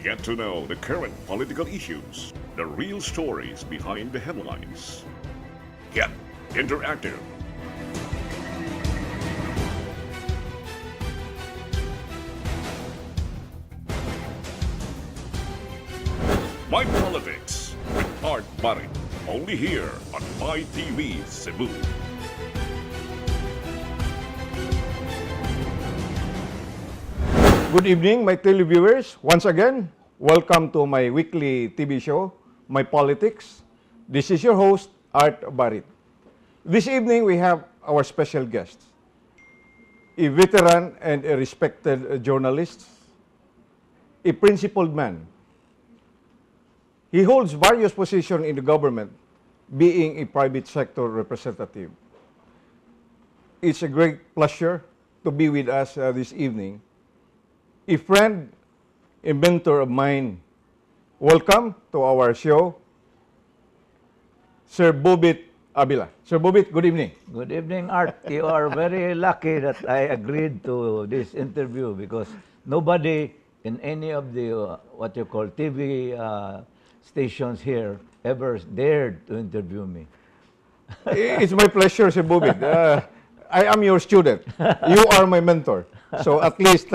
Get to know the current political issues, the real stories behind the headlines. Get interactive. My Politics with Art Barit. Only here on My TV Cebu. Good evening, my televiewers. Once again, welcome to my weekly TV show, My Politics. This is your host, Art Barit. This evening, we have our special guest, a veteran and a respected journalist, a principled man. He holds various positions in the government, being a private sector representative. It's a great pleasure to be with us this evening, a friend, a mentor of mine. Welcome to our show, Sir Bobit Avila. Sir Bobit, good evening. Good evening, Art. You are very lucky that I agreed to this interview because nobody in any of the what you call TV stations here ever dared to interview me. It's my pleasure, Sir Bobit. I am your student. You are my mentor. So at least,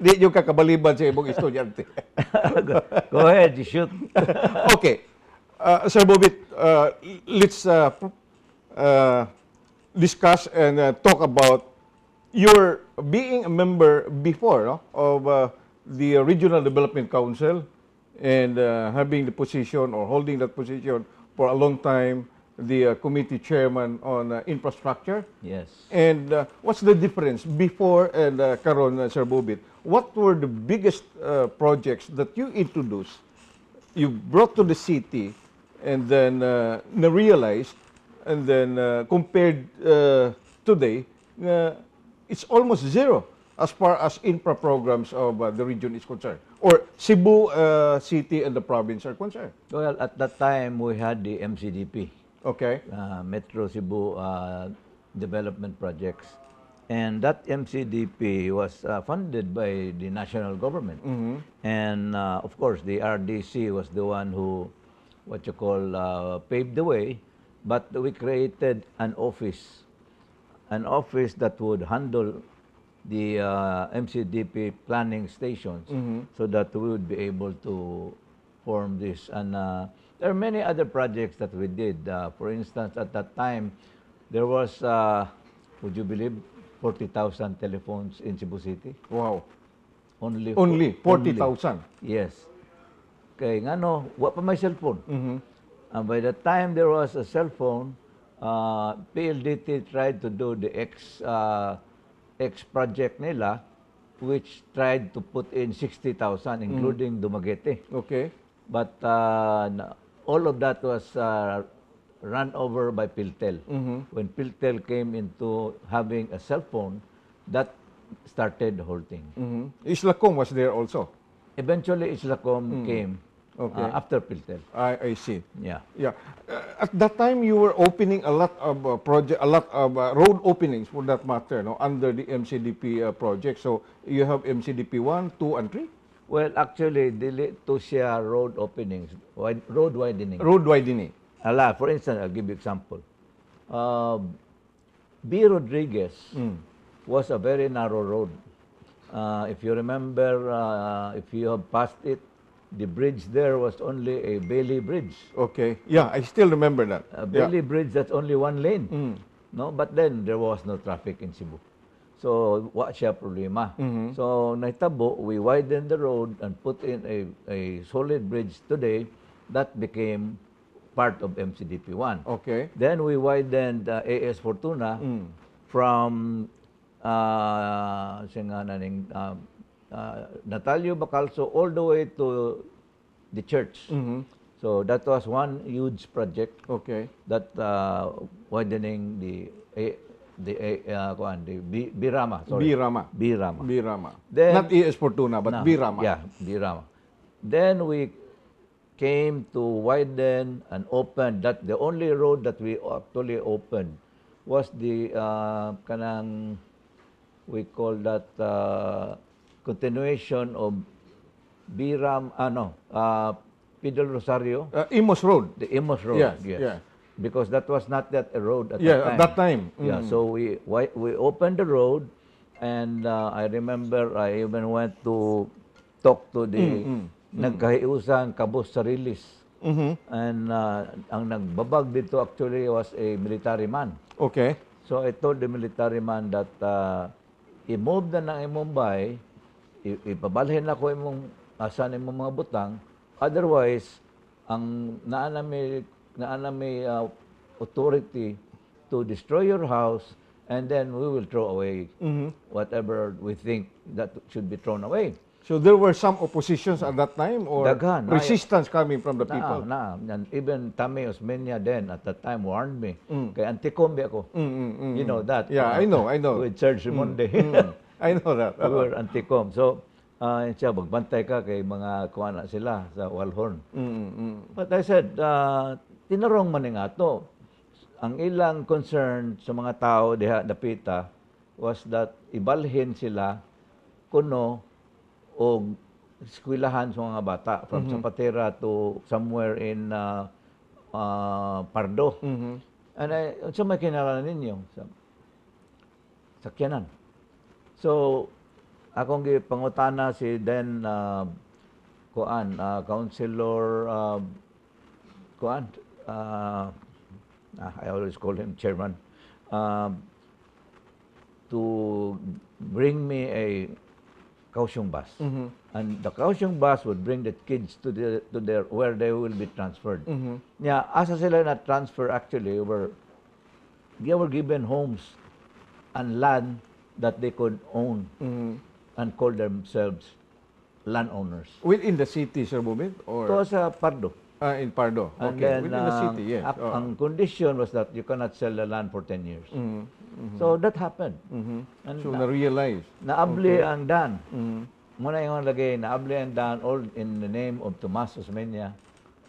di nyo kakabaliban sa imong estudyante. Go ahead, you shoot. Okay. Sir Bobit, let's discuss and talk about your being a member before, no, of the Regional Development Council and having the position or holding that position for a long time, the committee chairman on infrastructure. Yes. And what's the difference before and karon, Sir Bobit? What were the biggest projects that you introduced, you brought to the city, and then na-realized, and then compared today, it's almost zero as far as infra programs of the region is concerned, or Cebu City and the province are concerned? Well, at that time, we had the MCDP, Metro Cebu Development Projects. And that MCDP was funded by the national government. And of course, the RDC was the one who, what you call, paved the way. But we created an office that would handle the MCDP planning stations so that we would be able to form this. And there are many other projects that we did. For instance, at that time, there was, would you believe, 40,000 telephones in Cebu City? Wow. Only, Only 40,000. Yes. Kay ngano, wa pa may cellphone. And by the time there was a cell phone, PLDT tried to do the X project nila, which tried to put in 60,000, including Dumaguete. But all of that was run over by Piltel. When Piltel came into having a cell phone, that started the whole thing. Islacom was there also. Eventually, Islacom came after Piltel. I see. Yeah. Yeah. At that time, you were opening a lot of project, a lot of road openings for that matter, no, under the MCDP project. So you have MCDP 1, 2, and 3? Well, actually, dili to siya road openings, road widening. Road widening. Ala, for instance, I'll give you example. B. Rodriguez was a very narrow road. If you remember, if you have passed it, the bridge there was only a Bailey bridge. Okay. Yeah, I still remember that. A Bailey bridge that's only one lane. No, but then there was no traffic in Cebu. So, wa siya problema. So, nahitabo, we widened the road and put in a solid bridge today that became part of MCDP 1. Then we widened AS Fortuna from siya nga na ning, Natalio Bacalso all the way to the church. So that was one huge project that widening the kuan, the Birama, sorry. Birama. Birama. Birama. Then- Not AS Fortuna, but No, Birama. Yeah, Birama. Then we came to widen and open that the only road that we actually opened was the kanang we call that continuation of Biram, ano, Fidel Rosario, Imus Road. The Imus Road. Because that was not yet a road at that time. At that time. Yeah, so we opened the road, and I remember I even went to talk to the nagkahiusan Kabos Sarilis. And ang nagbabag dito actually was a military man. So I told the military man that i-move na nang imong bay, ipabalhin nako imong asan imong mga butang, otherwise ang naa na may authority to destroy your house and then we will throw away whatever we think that should be thrown away. So there were some oppositions at that time or Daghan. Resistance coming from the people? Na, and even Tommy Osmeña then at that time warned me. Kay anti-com ako. You know that. Yeah, I know, I know. With Serge Raymonde. I know that. We were anti-com. So, siya, magbantay ka kay mga kuha na sila sa Walhorn. But I said, tinarong man nga to. Ang ilang concern sa mga tao diha dapita was that ibalhin sila kuno og eskwelahan sa mga bata from Zapatera to somewhere in Pardo. And I, unsa may kinahanglan ninyo? Sa sakyanan. So, akong gipangutana si then kuan councilor kuan I always call him chairman to bring me a Kaohsiung bus. And the Kaohsiung bus would bring the kids to their where they will be transferred. Yeah, asa sila na transfer actually were they were given homes and land that they could own and call themselves landowners. Within the city, Sir Bobit? Or To sa Pardo. Ah, in Pardo? And Okay, then, within the city, yes. Ang condition was that you cannot sell the land for 10 years. So that happened. And So na-realize. Naabli ang daan. Muna yung lagay, naabli ang daan all in the name of Tomas Osmeña,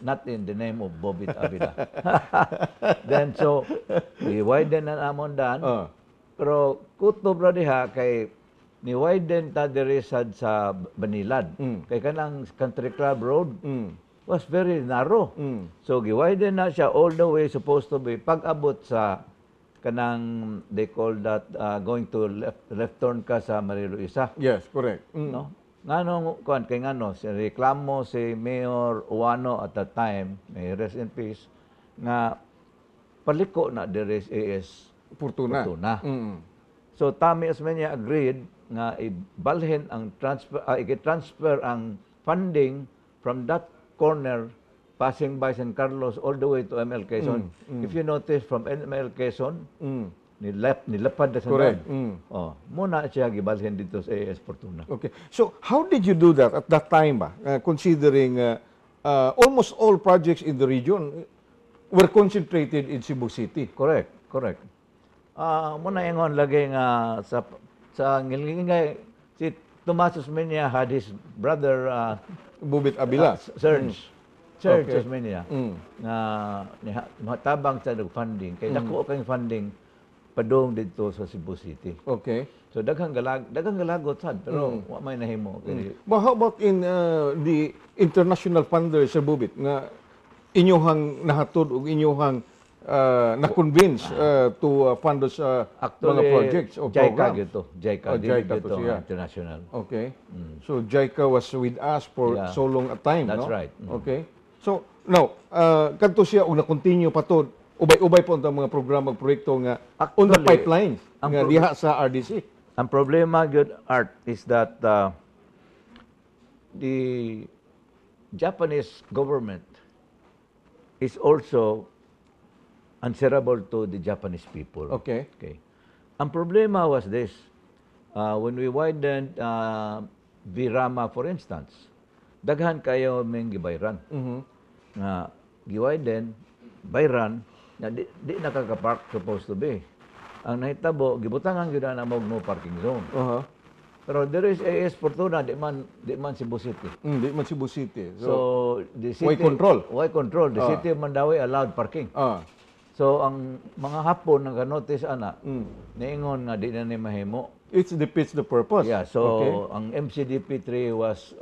not in the name of Bobit Avila. Then so, we widen na amon daan. Pero kutob ra diha kay ni widen ta diri sad sa Banilad. Kay kanang Country Club Road was very narrow. So giwiden na siya all the way supposed to be pag-abot sa kanang they call that going to left turn ka sa Maria Luisa. Yes, correct. No? Nganong kuan kay ngano si reklamo si Mayor Uano at that time, may rest in peace, nga paliko na diri sa AS Fortuna. Fortuna. So Tommy Osmeña agreed nga ibalhin ang transfer i-transfer ang funding from that corner passing by San Carlos all the way to ML Quezon. If you notice from ML Quezon, nilapad na sa Correct. daan. Oh, muna siya gibalhin dito sa AS Fortuna. Okay. So how did you do that at that time ba? Considering almost all projects in the region were concentrated in Cebu City. Correct. Muna ingon lagi nga sa ngilingay si Tomas Osmeña had his brother Bobit Avila. Serge. Serge Osmeña nga tabang sa funding kay dako kay funding padung didto sa Cebu City. So daghang galagot sad pero wa may nahimo kay But how about in the international funders, Sir Bobit, nga inyuhang nahatod o inyuhang na-convince to fund those mga Actually, projects or JICA programs? gito, JICA, Oh, dili JICA to gito siya. ang international. Okay. So JICA was with us for so long a time, That's no? right. Okay. So now, kadto siya og na-continue pa to ubay-ubay po ang mga programa proyekto nga on the Actually, pipelines ang nga diha sa RDC. Ang problema gyud, Art, is that the Japanese government is also answerable to the Japanese people. Okay. Ang problema was this. When we widened Virama, for instance, daghan kayo ming gibayran. Nga giwiden, bayran, na di nakaka-park supposed to be. Ang nahitabo, gibutangan gyud na mo no parking zone. Pero there is AS Fortuna, di man Cebu City. Di man Cebu City. So, So, the city way control. Way control. The city of Mandaue allowed parking. So ang mga Hapon nagka-notice ana, niingon nga di na ni mahimo. It defeats the purpose. Yeah, so ang MCDP 3 was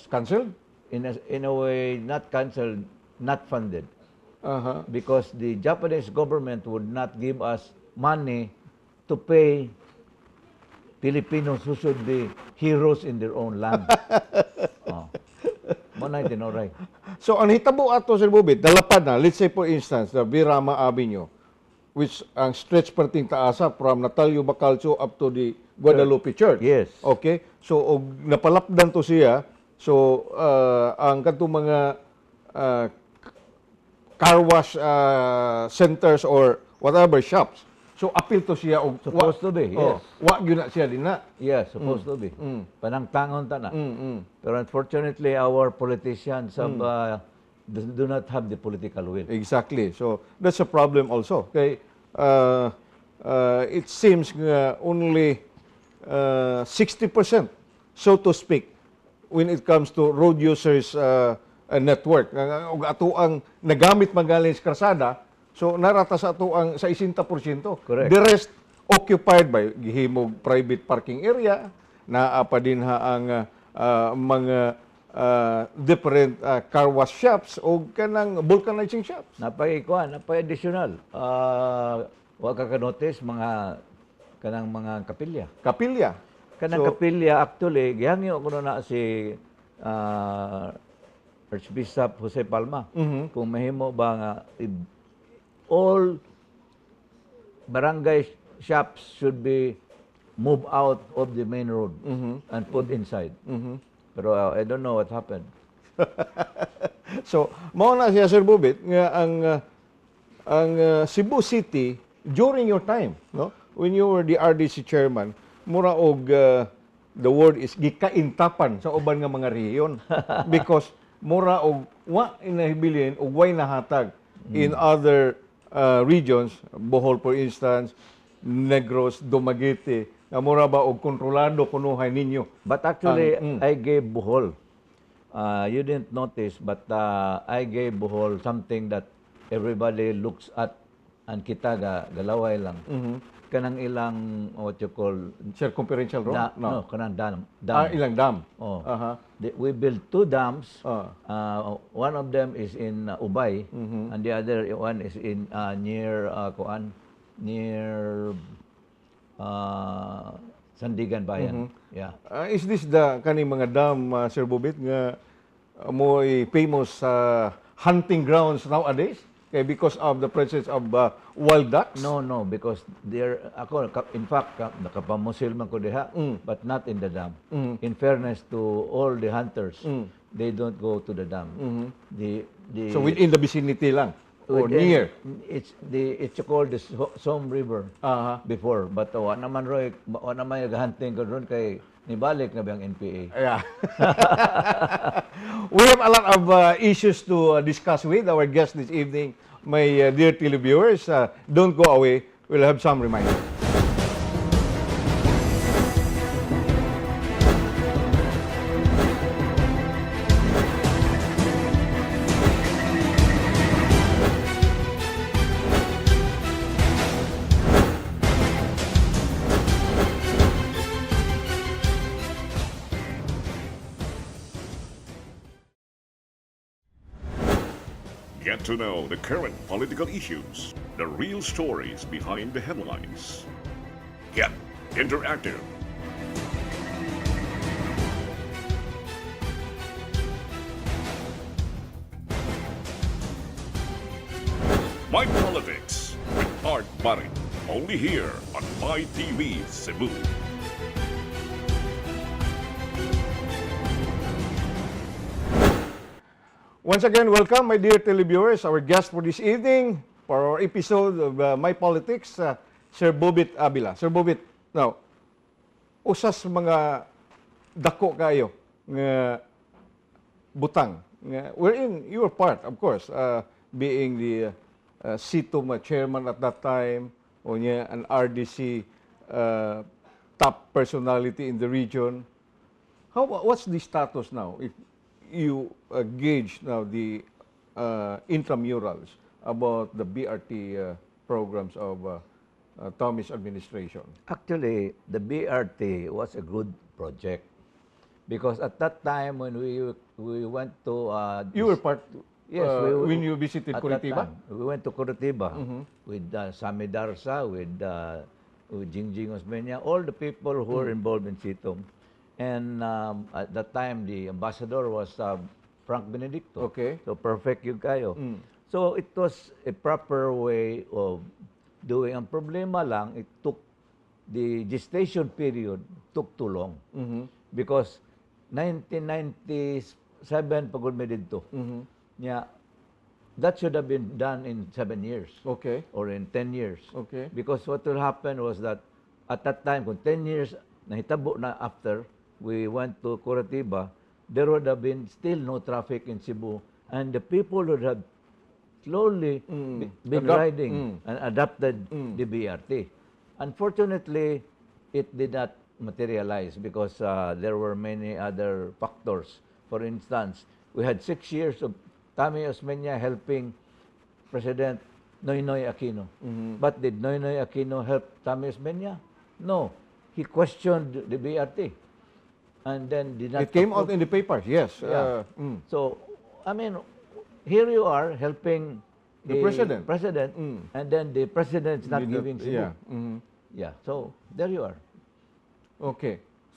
Cancelled? in a way not canceled, not funded. Because the Japanese government would not give us money to pay Filipinos who should be heroes in their own land. Oh. Mao na tinuray. So ang hitabo ato, Sir Bobit, nalapad na, let's say for instance, the Virama Avenue, which ang stretch perting taasa from Natalio Bacalso up to the Guadalupe Church. Yes. Okay? So og napalapdan to siya, so ang kadtong mga car wash centers or whatever shops. So apil to siya og Supposed to be, Oh, yes. wa gyud na siya dinha. Yeah, supposed to be. Panangtangon ta na. Pero unfortunately, our politicians have, do not have the political will. Exactly. So that's a problem also. Okay. It seems nga only 60%, so to speak, when it comes to road users network. Nga, og ato ang nagamit magaling sa krasada, so narata sa ato ang 60%. Correct. The rest occupied by gihimog private parking area, naa pa din ha ang mga different car wash shops o kanang vulcanizing shops. Napay kuan, napay additional. Wa ka ka-notice mga kanang mga kapilya. Kapilya. Kanang kapilya actually gihangyo ko na si Archbishop Jose Palma kung mahimo ba nga all barangay shops should be moved out of the main road and put inside. Pero I don't know what happened. So, mao na siya, Sir Bobit, nga ang Cebu City during your time, no? When you were the RDC chairman, mura og the word is gikaintapan sa uban nga mga rehiyon because mura og wa inahibilin og way nahatag in other regions, Bohol for instance, Negros, Dumaguete, nga mura ba og kontrolado kunuhay ninyo. But actually, I gave Bohol. You didn't notice, but I gave Bohol something that everybody looks at and kita ga galaway lang. Kanang ilang what you call Circumferential road? No, kanang dam. Dam. Ah, ilang dam. Oh. We built two dams. One of them is in Ubay, and the other one is in near kuan, near Sandigan Bayan. Yeah. Is this the kani mga dam, Sir Bobit, nga mo famous sa hunting grounds nowadays? Kay because of the presence of wild ducks? No, because there ako in fact nakapamusil man ko diha, but not in the dam. In fairness to all the hunters, they don't go to the dam. The So within the vicinity lang or near? It's called the Som River before, but wa naman roy wa naman hunting ko ron kay nibalik na biyang NPA. Yeah. We have a lot of issues to discuss with our guest this evening. My dear televiewers, don't go away. We'll have some reminders. Get to know the current political issues, the real stories behind the headlines. Get interactive. My Politics with Art Barit. Only here on My TV Cebu. Once again, welcome, my dear televiewers. Our guest for this evening, for our episode of My Politics, Sir Bobit Avila. Sir Bobit, now, usas mga dako kayo nga butang. Nga, wherein you were part, of course, being the CITUM chairman at that time, o niya, an RDC top personality in the region. What's the status now if you gauge now the intramurals about the BRT programs of Tommy's administration? Actually, the BRT was a good project because at that time when we went to You were part Yes, when you visited at that Curitiba? Time, we went to Curitiba with Sami Darsa, with Jingjing Osmeña, all the people who were involved in CITOM. And at that time, the ambassador was Frank Benedicto. So perfect gyud kaayo. So it was a proper way of doing. Ang problema lang, it took the gestation period took too long. Because 1997 pa gud mi didto. Nya, that should have been done in 7 years or in 10 years. Because what will happen was that at that time, kung 10 years nahitabo na after we went to Curitiba, there would have been still no traffic in Cebu and the people would have slowly been Adapt. Riding and adapted the BRT. Unfortunately, it did not materialize because there were many other factors. For instance, we had 6 years of Tommy Osmeña helping President Noynoy Aquino. But did Noynoy Aquino help Tommy Osmeña? No. He questioned the BRT and then did not It came out approve. In the papers, yes. Yeah. So, I mean, here you are helping The president. President, and then the president's not Did not- giving Cebu. Yeah. So, there you are. So,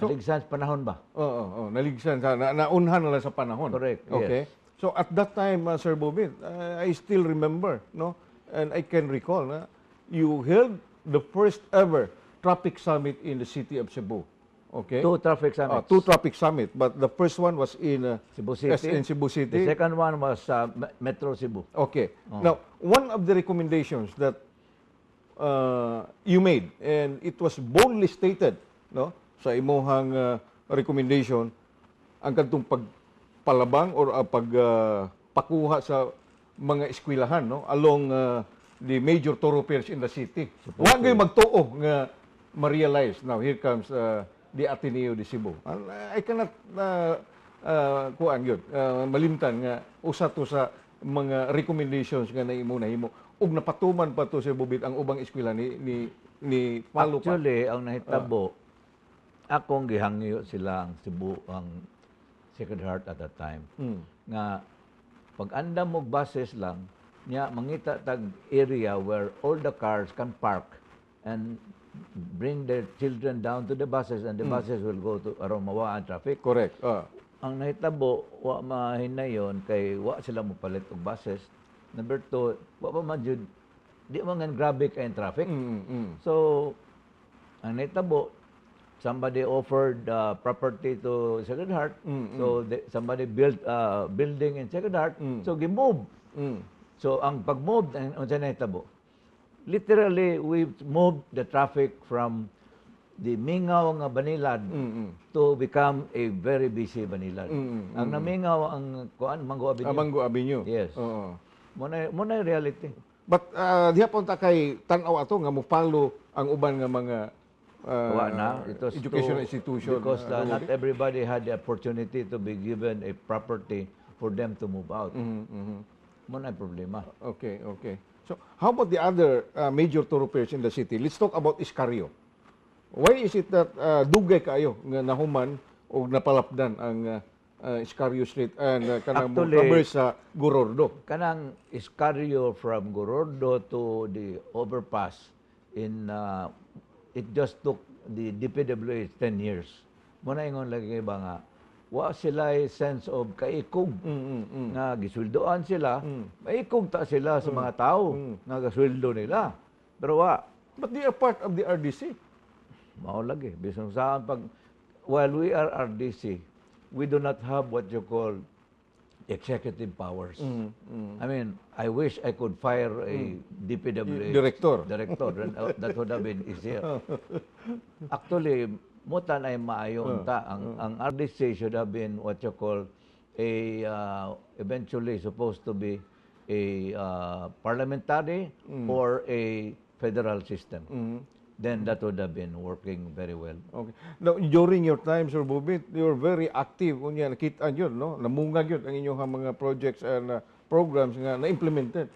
Naligsan sa panahon ba? Oo, naligsan sa naunhan na lang sa panahon. Correct, Okay. yes. So at that time, Sir Bobit, I still remember, no? And I can recall na you held the first ever traffic summit in the city of Cebu. Okay? Two traffic summits. Two traffic summit, but the first one was in Cebu City. Yes, in Cebu City. The second one was Metro Cebu. Okay. Now, one of the recommendations that you made, and it was boldly stated, no, sa imuhang recommendation, ang kadtong pagpalabang or pag pakuha sa mga eskwelahan, no, along the major thoroughfares in the city. Wa gyud magtuo nga ma-realize. Now, here comes the Ateneo de Cebu. And I cannot kuan gyud, malimtan nga usa to sa mga recommendations nga naimo nahimo ug napatuman pa to, Sir Bobit, ang ubang eskwela ni follow pa. Actually, ang nahitabo, akong gihangyo sila ang Cebu, ang Sacred Heart at that time. Nga, pag andam og buses lang, nya mangita tag area where all the cars can park and bring their children down to the buses and the buses will go to aron mawa ang traffic. Correct. Ang nahitabo, wa mahinayon kay wa sila mopalit og buses. Number two, wa pa man jud, di man nga grabe kay ang traffic. So, ang nahitabo, somebody offered property to Sacred Heart. So, somebody built a building in Sacred Heart. So, gi-move. So, ang pag-move, ang unsa nahitabo? Literally, we moved the traffic from the mingaw nga Banilad to become a very busy Banilad. Ang namingaw ang kuan, Mango Avenue. Ah, Mango Avenue. Yes. Oo. Mao na reality. But diha punta kay tan-aw ato nga mo follow ang uban nga mga Wa na. It was educational institution. because not everybody had the opportunity to be given a property for them to move out. Mao na problema. Okay. So, how about the other major thoroughfares in the city? Let's talk about Escario. Why is it that dugay kaayo nga nahuman o napalapdan ang Escario Street and kanang mo Actually- traverse sa Gorordo? Kanang Escario from Gorordo to the overpass in it just took the DPWH 10 years. Mao na ingon lagi ba nga wa sila sense of kaikog nga gisweldoan sila, maikog ta sila sa mga tao nga gasweldo nila. Pero wa. But they are part of the RDC. Mao lagi. Bisan saan pag while we are RDC, we do not have what you call executive powers. I mean, I wish I could fire a DPWH Director. Director. Then, that would have been easier. Actually, mao ta ay maayo unta. Ang RDC should have been what you call a eventually supposed to be a parliamentary or a federal system. Then that would have been working very well. Okay. Now, during your time, Sir Bobit, you're very active. Unya, nakita yun, no? Namunga yun ang inyong mga projects and programs nga na-implemented.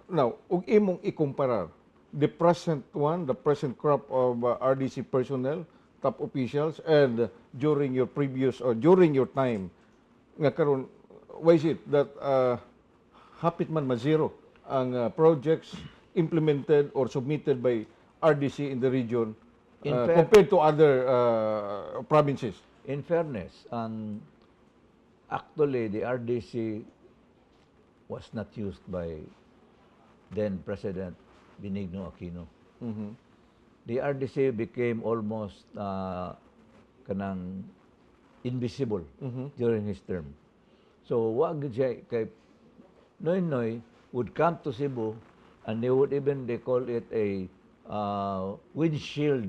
Now, ug imong ikumparar the present one, the present crop of RDC personnel, top officials, and during your previous or during your time nga karon, why is it that hapit man ma-zero ang projects implemented or submitted by RDC in the region In compared to other provinces? In fairness, ang actually the RDC was not used by then President Benigno Aquino. The RDC became almost kanang invisible during his term. So wa gyud siya kay Noynoy would come to Cebu and they would even, they call it a windshield,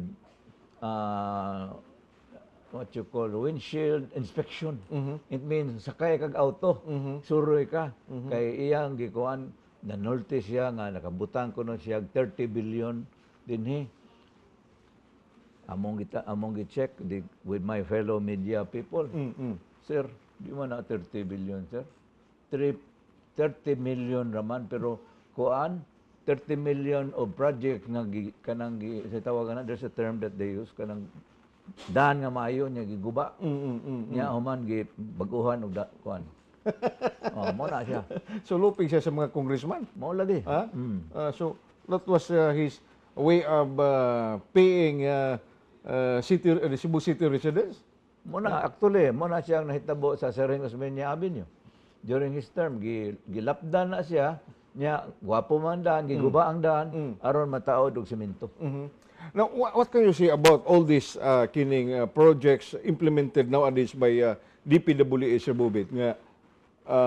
what you call windshield inspection. It means sakay kag auto, suroy ka kay iyang gikuan, nanulti siya nga nakabutang kuno siya 30 billion dinhi. Among gi-check with my fellow media people. "Sir, di man na 30 billion, sir. 30 million raman, pero kuan 30 million of project nga gi, kanang gi, sa tawagan na, there's a term that they use, kanang daan nga maayo niya giguba. Nya human gi baguhan og da, kuan. Oh, mo na siya. So lupig siya sa mga congressman. Mao lagi. Ha? So that was his way of paying city Cebu City residents. Mo na actually, mo na siyang nahitabo sa Sering Osmeña Avenue. During his term, gilapdan na siya, nya gwapo man daan, giguba ang daan aron mataod og semento. Now, what can you say about all these kining projects implemented nowadays by DPWH, Sir Bobit, nga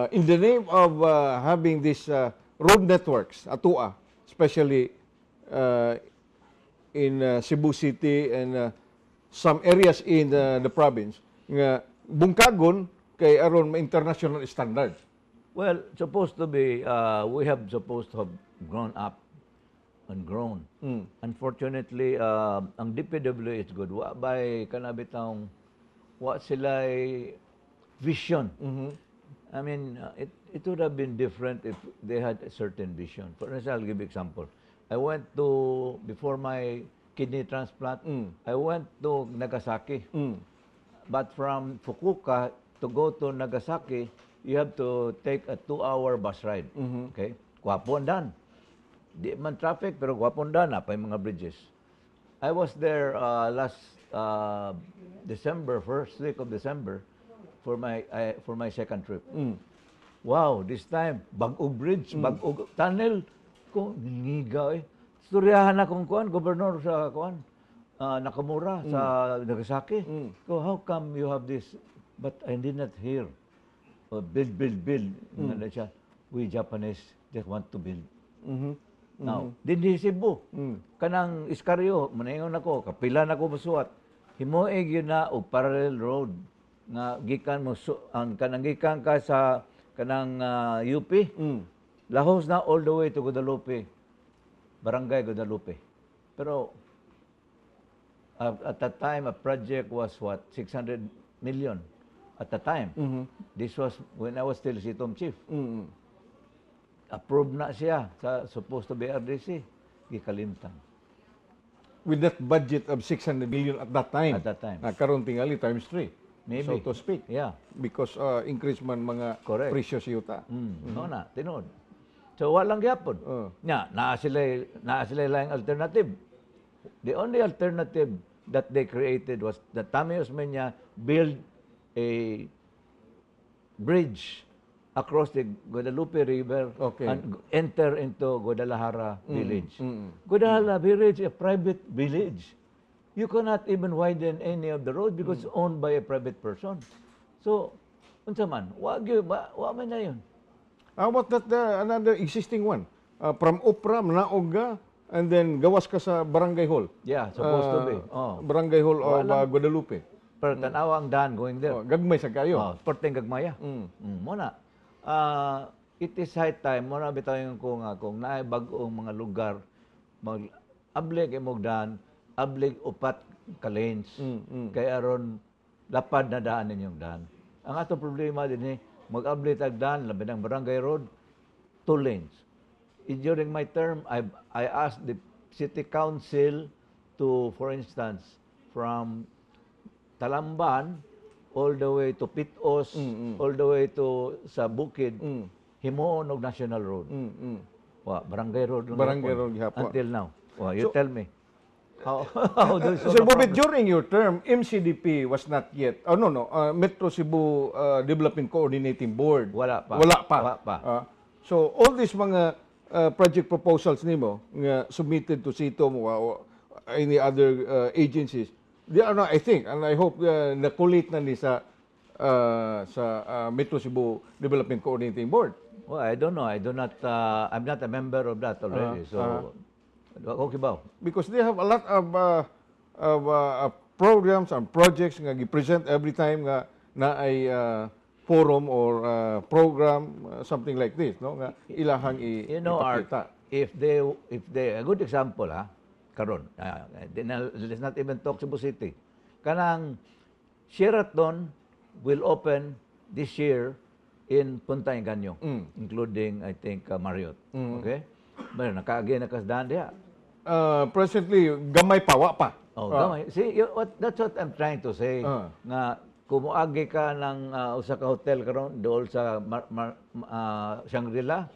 in the name of having these road networks, atua, especially in Cebu City and some areas in the province, nga bungkagon kay aron ma-international standards? Well, supposed to be, we have supposed to have grown up and grown. Unfortunately, ang DPWH gud, wa by kana bitawng wa sila vision. I mean, it would have been different if they had a certain vision. For instance, I'll give example. I went to, before my kidney transplant, I went to Nagasaki. But from Fukuoka to go to Nagasaki, you have to take a 2-hour bus ride. Okay? Gwapo ang daan. Di man traffic, pero gwapo ang daan. Napay mga bridges. I was there last December, first week of December, for my second trip. Wow, this time, bag-og bridge, bag-og tunnel. Ko, ngiga eh. Storyahan akong kuan, gobernador sa kuan, Nakamura sa Nagasaki. Ko, "How come you have this?" "But I did not hear. Oh, build, build, build." Nga siya, "We Japanese just want to build." Now, dinhi Cebu, kanang Escario, manaingon ako, kapila na ko musuwat. Himuig yun na og parallel road nga gikan mo ang kanang gikan ka sa kanang UP. Lahos na all the way to Guadalupe. Barangay Guadalupe. Pero at that time, a project was what? 600 million at the time. This was when I was still CITOM chief. Approved na siya sa supposed to be RDC. Gikalimtan. With that budget of 600 million at that time. At that time. Karon tingali times 3. Maybe. So to speak. Because increase man mga Correct. Presyo sa yuta. No na, tinuod. So walang gyapon. Nya, naa sila lang alternative. The only alternative that they created was that Tommy Osmeña build a bridge across the Guadalupe River and enter into Guadalajara village. Guadalajara village is a private village. You cannot even widen any of the road because it's owned by a private person. So, unsa man, wa gyud wa man na yun. How about that another existing one? From Opra, Manaog ka, and then gawas ka sa Barangay Hall. Yeah, supposed to be. Oh. Barangay Hall of Guadalupe. Pero tanawa ang daan going there. Oh, gagmay sa kayo. Oh, perting gagmaya. Mo na. It is high time mo na bitaw yung ko nga kung naay bag-ong mga lugar, mag ablig imong daan, ablig upat ka lanes kay aron lapad na daan ninyong daan. Ang atong problema din eh, mag-abli tag daan, labi ng barangay road, two lanes. During my term, I asked the City Council to, for instance, from Talamban all the way to Pit-os, all the way to sa Bukid, himuon og national road. Wa, barangay road lang Barangay gihapon. Road gihapon. Until now. Wa, you tell me. How do you solve Sir the Bobit, problem? during your term, MCDP was not yet, oh no, Metro Cebu Development Coordinating Board. Wala pa. Wala pa. Wala pa. So, all these mga project proposals nimo nga submitted to CITOM or any other agencies, they are not, I think, and I hope na-collate na ni sa Metro Cebu Development Coordinating Board. Well, I don't know. I do not, I'm not a member of that already. So, okay ba? Because they have a lot of programs and projects nga gi-present every time nga na ay forum or program, something like this, no, nga ilahang i Art, ipakita. if they, a good example, ha, karon, let's not even talk Cebu City. Kanang Sheraton will open this year in Punta Engaño, including, I think, Marriott. Okay? Bueno, nakaagi na kasdahan diha. Presently gamay pa, wa pa. Oh, gamay. See, that's what I'm trying to say. Nga kung moagi ka ng usa ka hotel karon dool sa Shangri-La,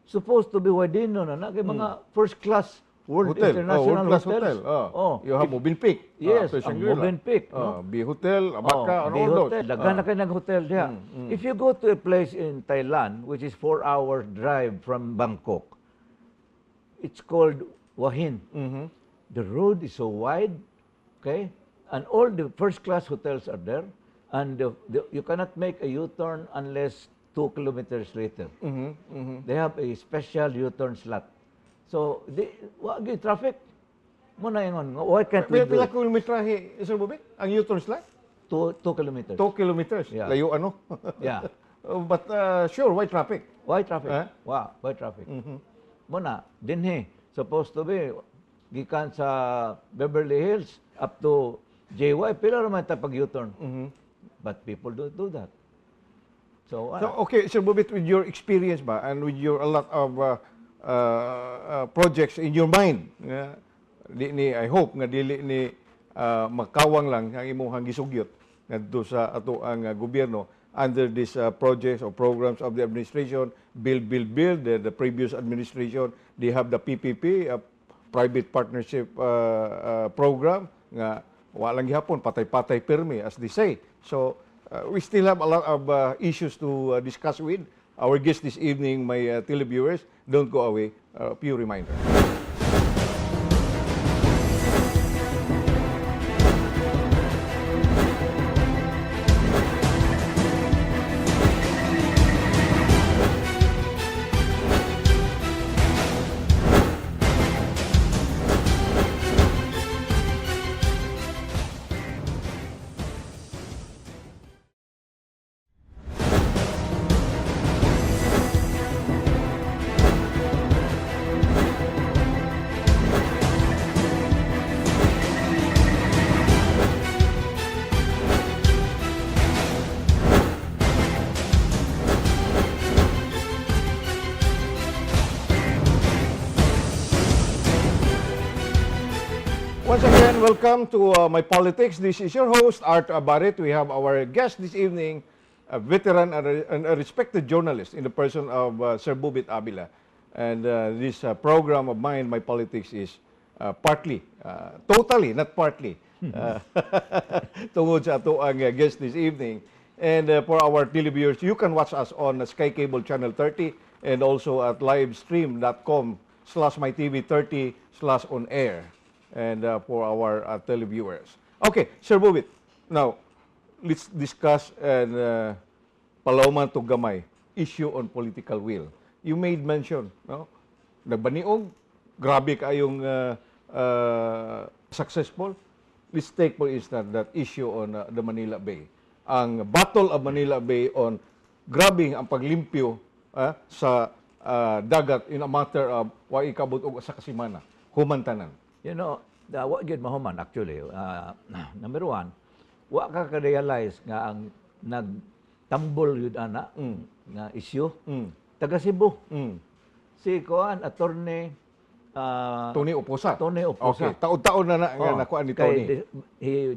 supposed to be Wadino na na kay mga first class world Hotel. International Oh, world class hotels. hotel. Oh. Oh. You have Movenpick. Yes, after ang Shangri-La. Movenpick, no? B Hotel, Abaca, Oh, and the all those. hotel. Daghan na kay nag-hotel diha. If you go to a place in Thailand, which is 4 hours drive from Bangkok, it's called Hua Hin. The road is so wide, okay? And all the first class hotels are there. And you cannot make a U-turn unless 2 kilometers later. They have a special U-turn slot. So, di, wa gyud traffic. Mao na ingon, why can't we Pila do pila it? kilometrahe, Sir Bobit? Ang U-turn slot? 2 kilometers. 2 kilometers. Yeah. Layo ano? Yeah. But sure, why traffic? Why traffic? Eh? Why? Why traffic? Mao na, dinhi, supposed to be, gikan sa Beverly Hills up to JY, pila naman ta pag U-turn. But people don't do that. So, So, okay, Sir Bobit, with your experience ba, and with your a lot of projects in your mind, nga, di ni, I hope nga dili ni makawang lang ang imong gisugyot ngadto sa ato ang gobyerno under these projects or programs of the administration, build, build, build. The previous administration, they have the PPP, private partnership program, nga walang gihapon, patay-patay pirmi, as they say. So we still have a lot of issues to discuss with our guest this evening, my televiewers. Don't go away. A few reminder. Once again, welcome to My Politics. This is your host, Art Barrett. We have our guest this evening, a veteran and a respected journalist in the person of Sir Bobit Avila. And this program of mine, My Politics, is partly, totally, not partly, tungod sa ato ang guest this evening. And for our televiewers, you can watch us on Sky Cable Channel 30 and also at livestream.com/mytv30/on air and for our televiewers. Okay, Sir Bobit, now, let's discuss and palawman to gamay, issue on political will. You made mention, no? Nagbaniog, grabe kayong successful. Let's take for instance that issue on the Manila Bay. Ang Battle of Manila Bay on grabe ang paglimpyo sa dagat in a matter of wa ikabot og sa kasimana, human tanan. Wa gyud mahuman actually. Number one, wa ka ka-realize nga ang nagtambol yun ana nga issue taga Cebu. Si kuan, Attorney Tony Oposa. Tony Oposa. Okay, taon-taon na na nga Oh, nakuha ni kay Tony. He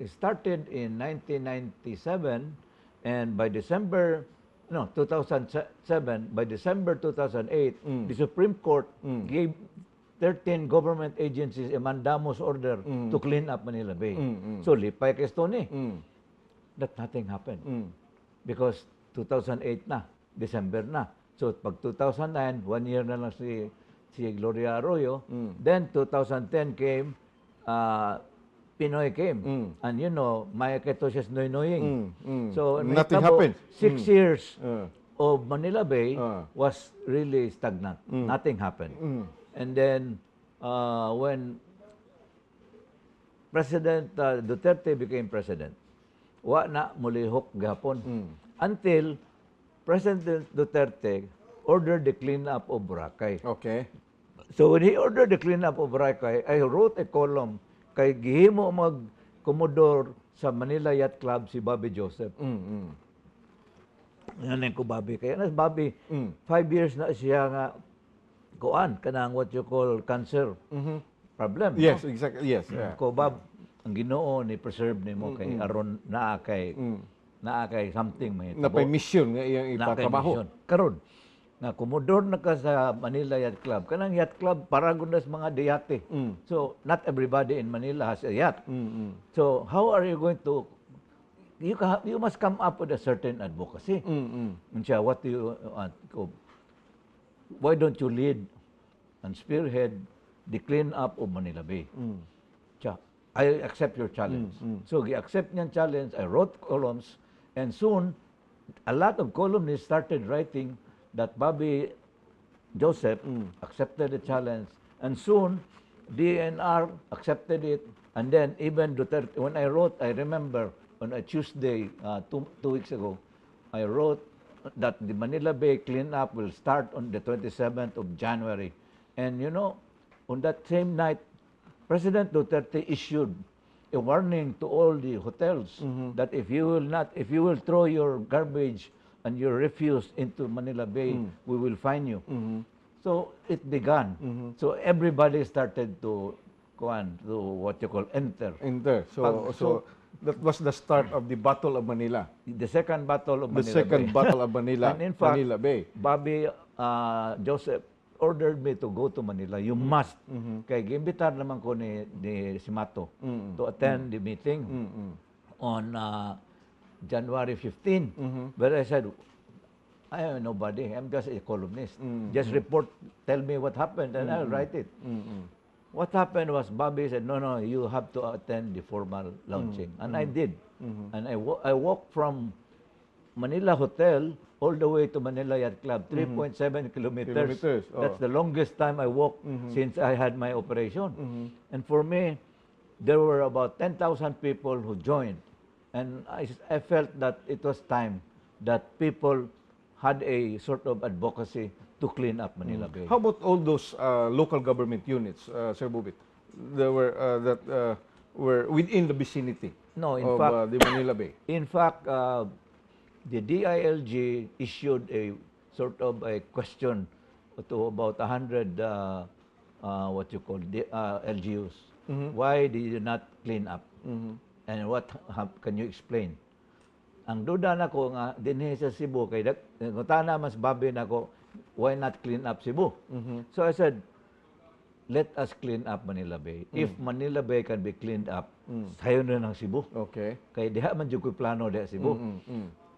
started in 1997 and by December, no, 2007, by December 2008, the Supreme Court gave 13 government agencies a mandamus order to clean up Manila Bay. So lipay kay Tony that nothing happened. Because 2008 na, December na. So pag 2009, one year na lang si Gloria Arroyo. Then 2010 came, PNoy came. And may kato siya noy-noying. So Nothing nahitabo, happened. 6 years of Manila Bay was really stagnant. Nothing happened. And then when President Duterte became president, wa na mulihok gihapon. Until President Duterte ordered the cleanup of Boracay. So when he ordered the cleanup of Boracay, I wrote a column kay gihimo mag commodore sa Manila Yacht Club si Bobby Joseph. Yan ko Bobby. Kaya na si Bobby, 5 years na siya nga kuan kanang what you call cancer problem, no? Yes, exactly. Yes. Yeah. Ko Bob, ang Ginoo ni preserve nimo kay aron naa kay something may Napay mission nga iyang naa kay ipatrabaho. Mission. Karon nga commodore na ka sa Manila Yacht Club. Kanang yacht club para gud na sa mga de-yate. So not everybody in Manila has a yacht. So how are you going to you must come up with a certain advocacy. Unsya, what do you want? Ko, why don't you lead and spearhead the clean up of Manila Bay? Siya, "I accept your challenge." So, gi-accept niyang challenge. I wrote columns, and soon, a lot of columnists started writing that Bobby Joseph accepted the challenge. And soon, DENR accepted it. And then even Duterte, when I wrote, I remember on a Tuesday, 2 weeks ago, I wrote that the Manila Bay cleanup will start on the 27th of January. And on that same night, President Duterte issued a warning to all the hotels that if you will not, if you will throw your garbage and your refuse into Manila Bay, we will fine you. So it began. So everybody started to kuan, to what you call enter. Enter. So, so that was the start of the Battle of Manila. The second Battle of The Manila second Bay. Battle of Manila. And in fact, Manila Bay. Bobby Joseph ordered me to go to Manila. "You must." Kay giimbitar naman ko ni Cimatu to attend the meeting on January 15. But I said, "I am nobody. I'm just a columnist. Just report, tell me what happened, and I'll write it." What happened was Bobby said, No, you have to attend the formal launching." And I did. And I walked from Manila Hotel all the way to Manila Yacht Club, 3.7 kilometers. Kilometers, oh. That's the longest time I walked since I had my operation. And for me, there were about 10,000 people who joined. And I felt that it was time that people had a sort of advocacy to clean up Manila Bay. How about all those local government units, Sir Bobit, that were within the vicinity No, in of fact- the Manila Bay? In fact, the DILG issued a sort of a question to about 100 what you call the LGUs. "Why did you not clean up? And what can you explain?" Ang duda nako nga dinhi sa Cebu kay ngutana mas Bobby nako, "Why not clean up Cebu?" So I said, "Let us clean up Manila Bay. If Manila Bay can be cleaned up, sayo na ng Cebu." Kay diha man jud ko'y plano diha Cebu.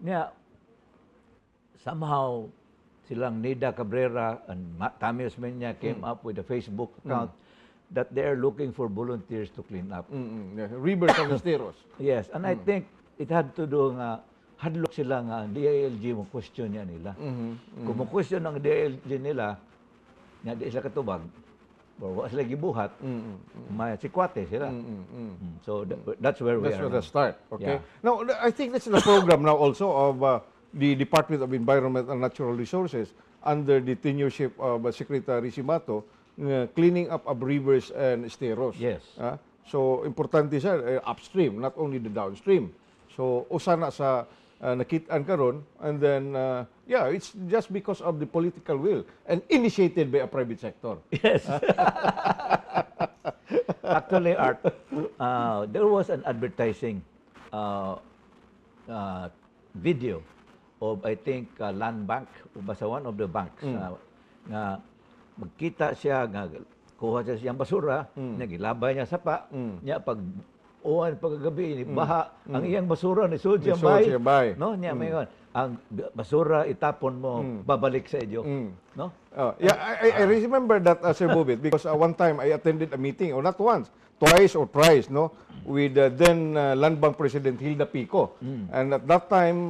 Nya somehow silang Nida Cabrera and Tommy Osmeña came up with a Facebook account that they are looking for volunteers to clean up. Yeah. Rivers and Esteros. Yes, and I think it had to do nga hadlok sila nga ang DILG mo question niya nila. Kung mo question ang DILG nila, nga di sila katubag, or wa sila gibuhat, may sikwate sila. So that's where we That's are where the now. Start. Okay. Yeah. Now, I think that's the program now also of the Department of Environment and Natural Resources under the tenureship of Secretary Cimatu, nga cleaning up of rivers and esteros. Yes. Ah, so, importante siya, upstream, not only the downstream. So, usa na sa Nakitaan karon and then yeah, it's just because of the political will and initiated by a private sector. Yes. Actually, Art, there was an advertising video of, I think, Land Bank, o basta one of the banks, nga magkita siya, nga kuha siya siyang basura, niya gilabay niya sapa, niya pag uwan pagkagabi, ni baha, ang iyang basura ni sulod siyang Nisulod bay. siya bay. No, niya mayon. Ang basura itapon mo, babalik sa inyo. No? Oh, yeah, I remember that, Sir Bobit, because one time I attended a meeting, or not once, twice or thrice, no, with then Land Bank President Hilda Pico. And at that time,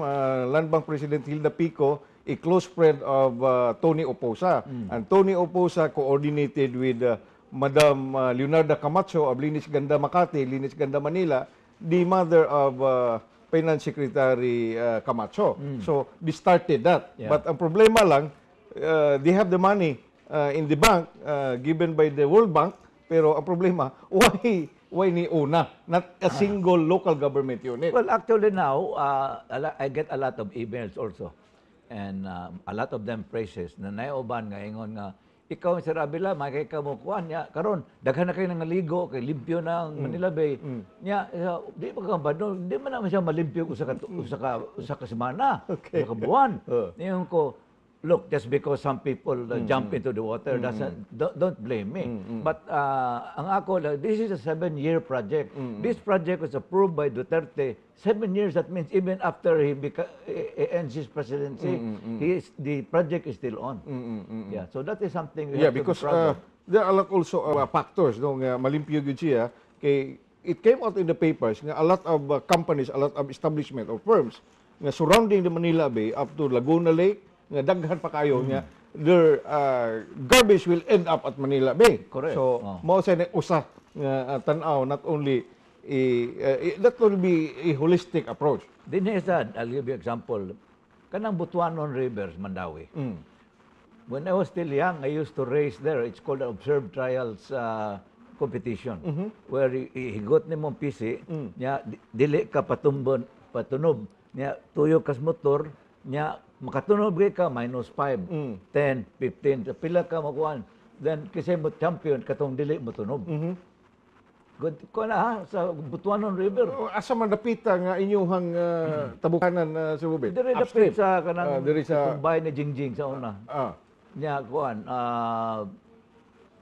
Land Bank President Hilda Pico, a close friend of Tony Oposa. And Tony Oposa coordinated with Madam Leonarda Camacho of Linis Ganda Makati, Linis Ganda Manila, the mother of Finance Secretary Camacho. So, they started that. But ang problema lang, they have the money in the bank given by the World Bank, pero ang problema, why ni una? Not a single local government unit. Well, actually now, I get a lot of emails also. And a lot of them praises na naauban nga ingon nga ikaw, Sir Abila, may ka mo kuan niya karon daghan na kayo nangaligo kay limpyo na ang Manila Bay niya. Di ba ka ba di man naman siya malimpyo usa ka semana, usa ka buwan. Niyon ko, look, just because some people jump into the water doesn't don't blame me. But ang ako lang, this is a 7-year project. This project was approved by Duterte 7 years. That means even after he ends his presidency, he is the project is still on. Yeah, so that is something we have to be Because proud of. There are a lot also factors, no, nga malimpyo gyud siya kay it came out in the papers nga a lot of companies, a lot of establishment or firms nga surrounding the Manila Bay up to Laguna Lake, nga daghan pa kayo nga their garbage will end up at Manila Bay. Correct. So mao sa usa nga tan-aw, not only a, that will be a holistic approach. Dinhi sad, I'll give you example. Kanang Butuanon Rivers, Mandaue. When I was still young, I used to race there. It's called the Observed Trials competition, where higot nimo ang pisi, nya dili ka patumbon, patunob. Nya tuyo kas motor, nya makatunob gyud ka minus 5, 10, 15, pila ka makuan. Then kasi mo champion katong dili mo tunob. Good ko na ha sa Butuanon River. Oh, asa man dapita nga inyong tabukanan na sa Bubit? Diri dapit sa kanang Diri sa kumbay ni Jingjing sa una. Nya kuan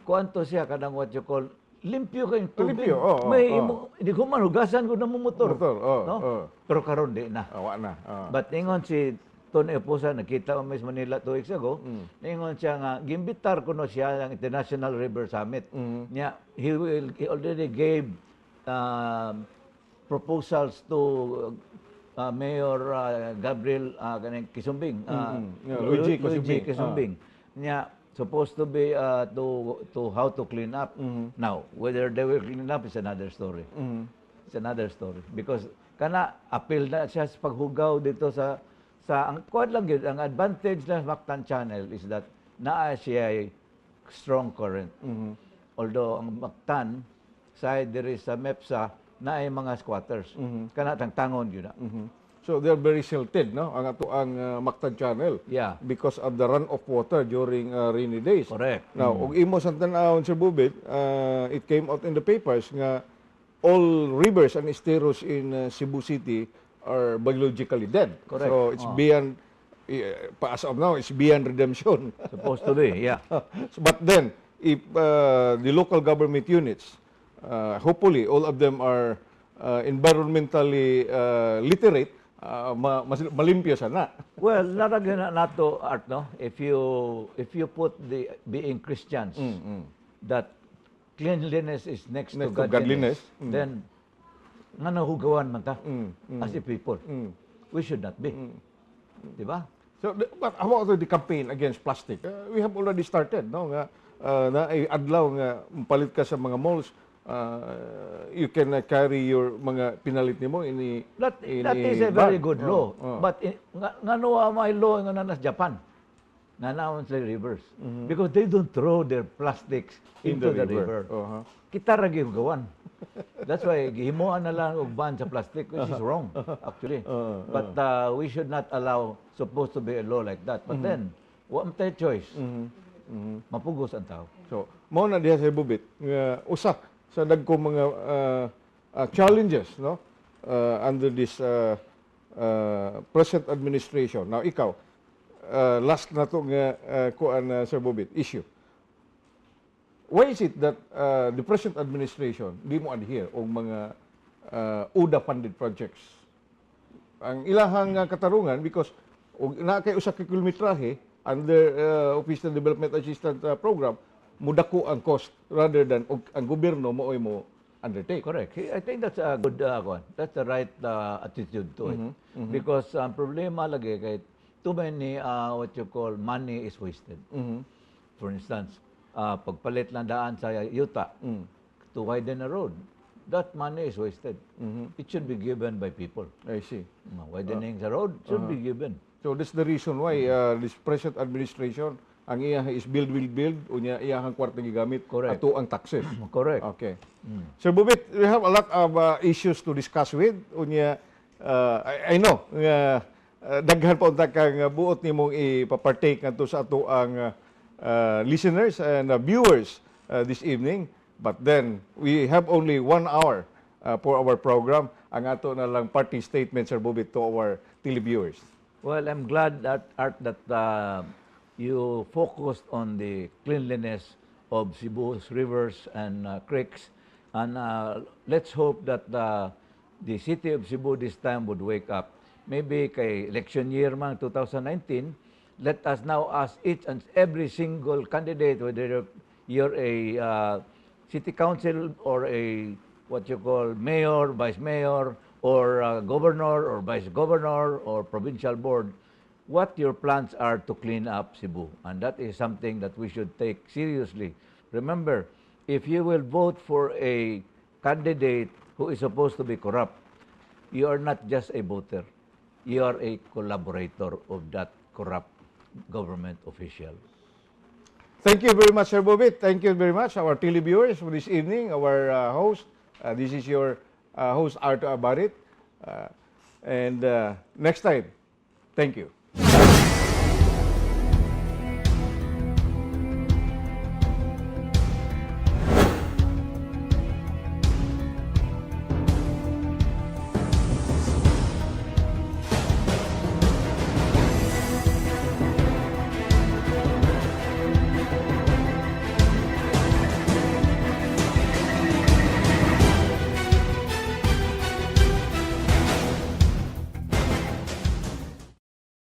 kuan to siya kanang what you call limpyo kayong tubig. Limpyo, oo, May oo. imo di ko man hugasan ko na mo motor. Motor, oo, no? oo. Pero karon di na. Wa na. But ingon si Tony Oposa, nakita ko sa Manila 2 weeks ago, ingon siya nga, gimbitar ko no siya ang International River Summit. Nya, he already gave proposals to Mayor Gabriel kaning Quisumbing. Yeah, Luigi Luigi Quisumbing. Quisumbing. Nya, supposed to be to how to clean up. Now, whether they will clean up is another story. It's another story because kana appeal na siya sa paghugaw dito sa ang kuan lang gyud, ang advantage ng Mactan Channel is that naa siya strong current. Although ang Mactan side diri sa MEPSA naay mga squatters. Kana tangtangon gyud na. So they're very silted, no? Ang ato ang Mactan Channel. Because of the run of water during rainy days. Correct. Now, ug imo sa tan-awon, Sir Bubit, it came out in the papers nga all rivers and esteros in Cebu City are biologically dead. Correct. So it's beyond as of now, it's beyond redemption. Supposed to be, yeah. So, but then, if the local government units, hopefully all of them are environmentally literate, mas malimpyo sana. Well, naragyan na nato, Art, no? If you put the being Christians that cleanliness is next, Next to to godliness. godliness, then nga nahugawan man ta as a people. We should not be. Di ba? So, but how about the campaign against plastic? We have already started, no? Nga, na ay adlaw nga palit ka sa mga malls, you can carry your mga pinalit nimo ini That in is a very bag. good law. Oh. But in, nga, ngano may law nga na sa Japan? Naa naman sila rivers. Because they don't throw their plastics In into the the river. river. Kita ra gihugawan. That's why gihimuan na lang og ban sa plastic, which is wrong actually. But we should not allow supposed to be a law like that. But then, wa man tay choice. Mapugos ang tao. So, mao na diha, Sir Bobit, nga usa sa dagko mga challenges, no, under this present administration. Now ikaw, last na to nga kuan, Sir Bobit, issue. Why is it that the present administration di mo adhere og mga ODA funded projects? Ang ilahang katarungan, because og naa kay usa ka kilometrahe under Official Development Assistance Program, mudako ang cost rather than og ang gobyerno maoy mo undertake. Correct. I think that's a good kuan. That's the right attitude to it. Because ang problema lagi kay too many what you call money is wasted. For instance, pagpalit lang daan sa yuta to widen a road, that money is wasted. It should be given by people. I see. Widening the road should be given. So that's the reason why this present administration, ang iya is build, build, build, unya iyahang kwarta gigamit Correct. Ato ang taxes. Correct. Okay. Sir Bobit, we have a lot of issues to discuss with. Unya, I know nga daghan pa unta kang buot nimong ipapartake ngadto sa ato ang listeners and viewers this evening. But then, we have only one hour for our program. Ang ato na lang parting statement, Sir Bobit, to our televiewers. Well, I'm glad that, Art, that you focused on the cleanliness of Cebu's rivers and creeks, and let's hope that the city of Cebu this time would wake up. Maybe kay election year man 2019, let us now ask each and every single candidate, whether you're a city council or a what you call mayor, vice mayor, or governor or vice governor or provincial board, what your plans are to clean up Cebu. And that is something that we should take seriously. Remember, if you will vote for a candidate who is supposed to be corrupt, you are not just a voter. You are a collaborator of that corrupt government official. Thank you very much, Sir Bobit. Thank you very much, our televiewers, for this evening, our host. This is your host, Arto Abarit. And next time, thank you.